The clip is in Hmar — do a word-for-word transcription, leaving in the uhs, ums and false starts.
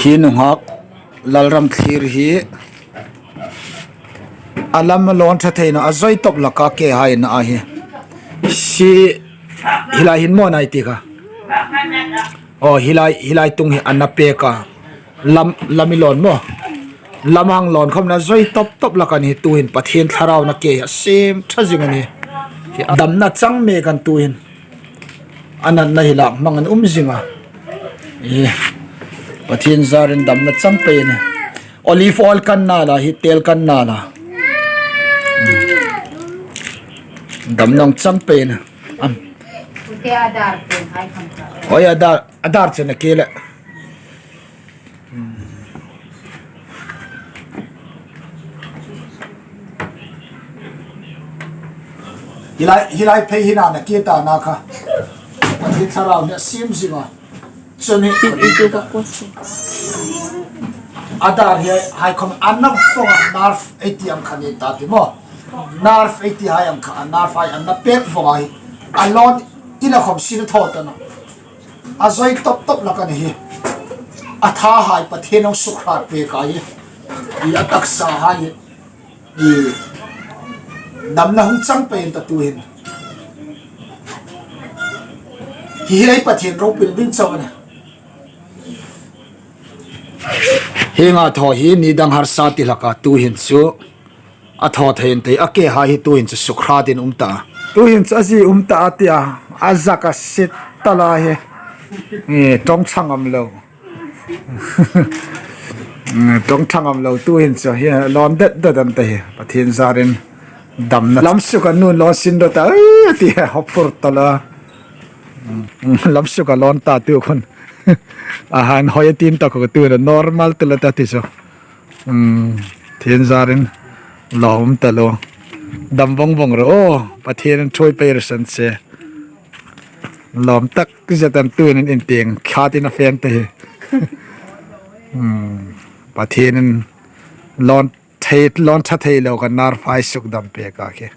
Hi nunghak Lalramthlir hi a lam a lawn ṭha thei naw a, a zawi tawp hlak a, keihai a na a hi. Si, hi lai hin maw nai ti kha. Aw, hi lai, hi lai tung hi a na pek a. Lam, lam i lawn maw. Lam hang lawn khawm a na zawi tawp tawp hlak a ni, tuhin Pathien Thlarau a na kei a siem ṭha zing a nih. Hi a damna chang mek a ni tuhin. A natna hi lak hmang an um zing a. Hi, Pathien zarin damna chang pei a nih. Olive oil kan na la, hi tel kan na la. Damna chang pei a nih. Am. Ute a dar pen hai kham ka. Oi, a dar, a dar chen a kei le. Hi lai, hi lai phei hi a na kei ta na kha. Pathien Thlarau a na siem zing a. Chumi i, i tu ka ko si. A dar hi hai khawm a na vong a, nerve ei ti ang kha ni ta ti maw. Nerve ei ti hai ang kha, a nerve hai a na pek vong a hi. A lawn ina khawm sin a thaw ta naw. A zawi tawp tawp hlak a ni hi. A tha hai Pathien hung sukhrât pek a hi. I a taksa hai hi. I damna hung chang pei a ni ta tuhin. Hi hi ei Pathien ropui ding chauh a nih. Hieng a thaw hi ni dang harsa ti hlak a, tuhin chu a thaw thei a ni tei, a keihai hi tuhin chu sukhrâtin um ta. Tuhin chu a zie um ta a tia, a zak a sit ta la hi. Nge, ṭawng ṭha ngam lo. Ṭawng ṭha ngam lo tuhin chu hi lawn det det a ni ta hi. Pathien zarin damna. Lam suk a nun lawn sin rawh ta, ei, ti hi a phur ta la. Lam suk a lawn ta tu khun. A han hoi a tin ta kha tu normal ta la ta ti chu. Hmm, Pathien zarin lawm ta lo. Dam vong vong ro. Pathienin ṭhuoi pei raw se. Lawm tak zet a ni tuhin in tieng khatin a fe a ni ta hi. Hmm, Pathienin lawn thei, lawn ṭha thei lo kha nerve hai suk dam pek a khi.